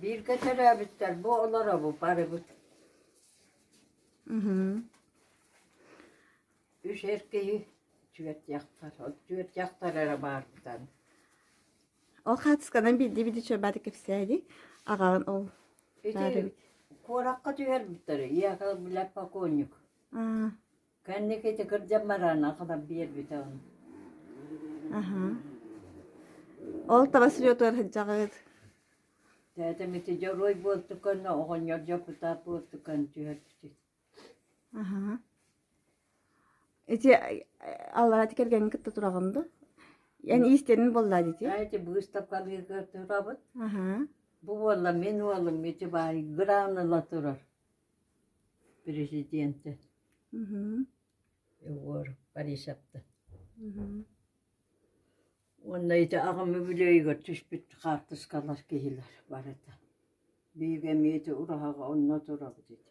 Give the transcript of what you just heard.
Бииргэ төрөөбүттэр бу олоробут барыбыт. Үс эр киһи, түөрт дьахтар. Ол түөрт дьахтар эрэ баарбытан. Ол хаатысканан биирдии-биирдии чорбааты кэпсээди. Аҕаҕын ол баар Ити эбит. куоракка түһэрбиттэр, Яковлев покойник. Аа, Кэнники ити кырдьан баран аҕалан биэрбитэ ону. аһа. Ол таба сүрүөтүгэр сылдьаҕыт. Тээтэм ити дьоруой буолтукан оҕонньор дьокутаат буолтукан түһэрбитит. Аһа. Ити аллараа кэргэҥҥин кытта тураҕын дуо? Эн иистэнин буоллаа дии? Аа ити быыстапкалыырга турабыт. Аһа. Бу буолла мин уолум ити баай гран ыла турар президенти Егор Борисовтан. Уонна ити аҕам үбүлүөйүгэр түспүт хаартыскалар киһилэр барыта. Биһиги эмиэ ити ураһаҕа онно турабыт ити.